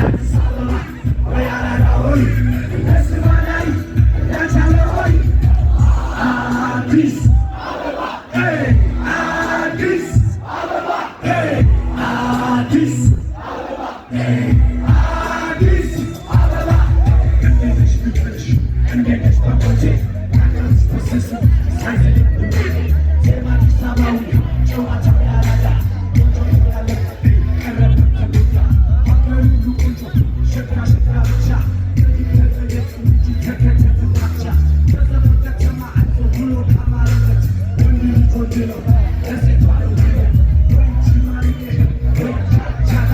አዲስ አበባ ወይ አራዳ ሆይ እንደስማ ላይ እንዳቻለ ሆይ አዲስ አበባ አዲስ አበባ አዲስ አበባ አዲስ አበባ። እንዴት ነሽ ፍቅርሽ፣ እንዴት ነሽ በቦቴ ፈሰሱ ሳይዘልቅ ዜማ አዲስ አበባዊ ጨዋታው ያራዳ ቆንጆ ያለ ቀረበ ከሜዳ ሀገር ሁሉ ቆንጆ ሸጋ ሸጋ ብቻ ተጠየቅ እንጂ ተከተትታቻ በዘፈን ከተማ አልፎ ብሎ ካማረበት ወንድ ልጅ ወንድ ነው ለሴቷ ነው ወይ ቺማርዬ ወይ ቻቻታ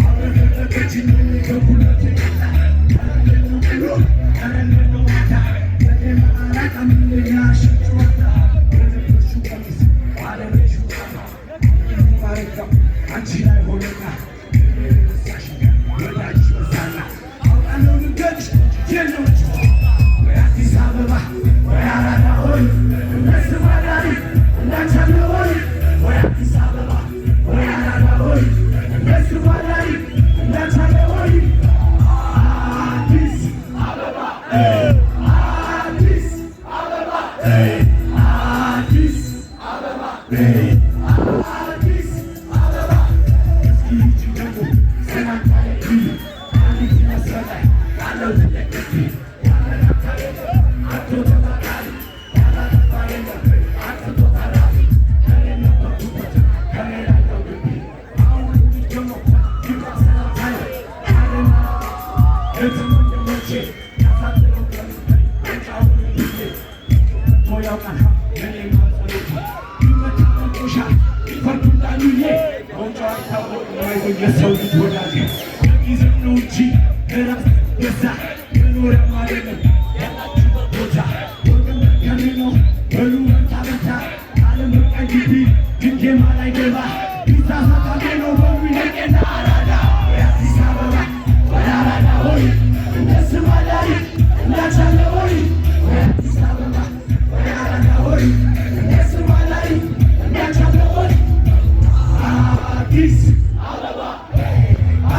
አብረከረከችኝ ከጉለት ብሎ ቀረነው ማታ አላጣም ጨዋታ በለበስሽው ቀሚስ ባለበሽው ጣፋ ማረጋው አንቺ ላይ ሆነና ወዳጅሽ በዛና አውቃለሁ ልንገርሽ የለው ወይ አዲስ አበባ ወይ አራዳ ሆይ እንደስማ ዳሪ እንዳንቻለ ሆይ ወይ አዲስ አበባ ወይ አራዳ ሆይ እንደስማ ዳሪ እንዳንቻለ ሆይ አዲስ አበባ አዲስ አበባ አዲስ አበባ አዲስ አበባ። እስኪ ይህቺ ደግሞ ሰላምታ አንዲት ይመስላል ያለው ትልቅ ግቢ ያመላካ የለም አቶ ተማካሪ ያላጠፋ የለም አጥፍቶ ታራሚ ከኔ ነበርኩበት ከኔ ላለው ግቢ አሁን ደግሞ ይብቃ ሰላምታዬ እህትም ወንድሞቼ ያሳጥረው ቀጫውን ጊዜ ያውቃል የኔማ ጸሎቱ ቢመታ መቆሻ ቢፈርዱ ዳኙዬ መውጫው አይታወቅም። አይዞህ የሰው ልጅ ወዳጄ ለጊዜው ነው እንጂ እራስ ገዛ መኖሪያም አይደለም ያላችሁበት ቦታ ወገን ከኔ ነው በሉ በርታ በርታ ዓለም በቃ ግቢ ግንጌማ ላይ ገባ ቢሳሳት ነው በሉ ይለቀና አራዳ ወይ አዲስ አበባ ወይ አራዳ ሆይ እንደስማ ዳሪ እንዳቻለ ሆይ ወይ አዲስ አበባ ወይ አራዳ ሆይ እንደስማ ዳሪ እንዳቻለ ሆይ አዲስ አበባ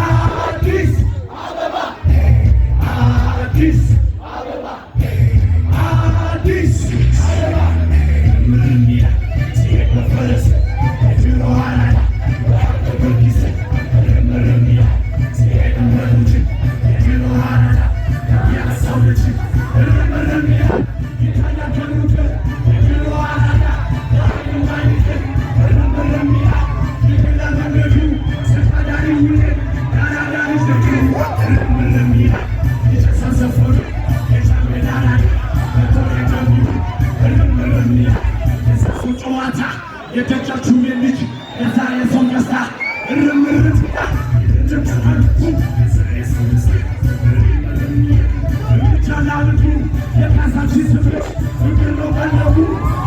አዲስ አበባ አዲስ አበባ አዲስ አበባ ምንም ይላል ሲሄድ በፈረስ የድሮ አራዳ ጊዮርጊስ ምርም ይላል ሲሄድ በሉትን የድሮ አራዳ የፒያሳው ልጅ እርምርም ይላል ይታያል ከሩቅ የድሮ አራዳ የኃይሉ እርምርም ይላል ይገላል መንገዱ ስታዳሪ ውሌ የአራዳ ልጅ ደጉ እርምርም ይላል ይጨሳል ሰፈሩ የጃንሜዳ አራዳ መቶ እርምርም ይላል የሰሱ ጨዋታ የደጃችሁ ልጅ የዛ የሰው ደስታ እርምርም ይላል የዛ የሰው ደስታ እርምጃ የካሳንቺስ ህብረት ፍቅር ነው ቀለቡ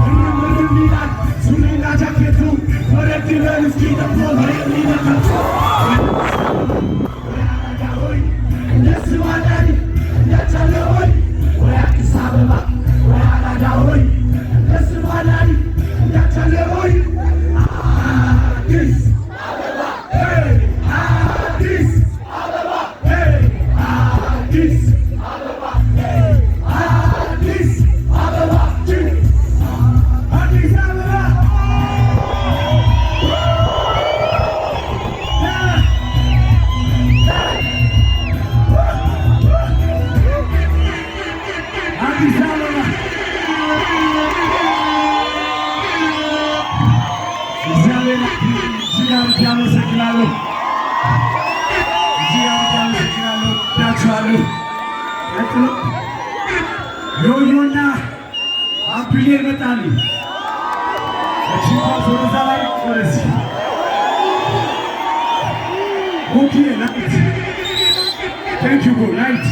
እርምርም ይላል ሱሪና ጃኬቱ ወረድ በል እስኪ ደግሞ የሚመከቱ ወይ አራዳ ሆይ እንደስማ ዳሪ እንዳቻለ ሆይ ወይ አዲስ አበባ ወይ አራዳ ሆይ እንደስማ ዳሪ እንዳቻለ ሆይ አዲስ አበባ አዲስ አበባ አዲስ አበባ አዲስ አበባ አዲስ አበባ። አዲስ አበባ እግዚአብሔር እጅግ አድርጌ አመሰግናለሁ። እጅግ አድርጌ አመሰግናለሁ። እወዳችኋለሁ። ቀጥሎ ዮዮና አምፒሌ ይመጣሉ። እቺ ኳስ ወደዛ ላይ ወደዚህ okay light. Thank you bro light.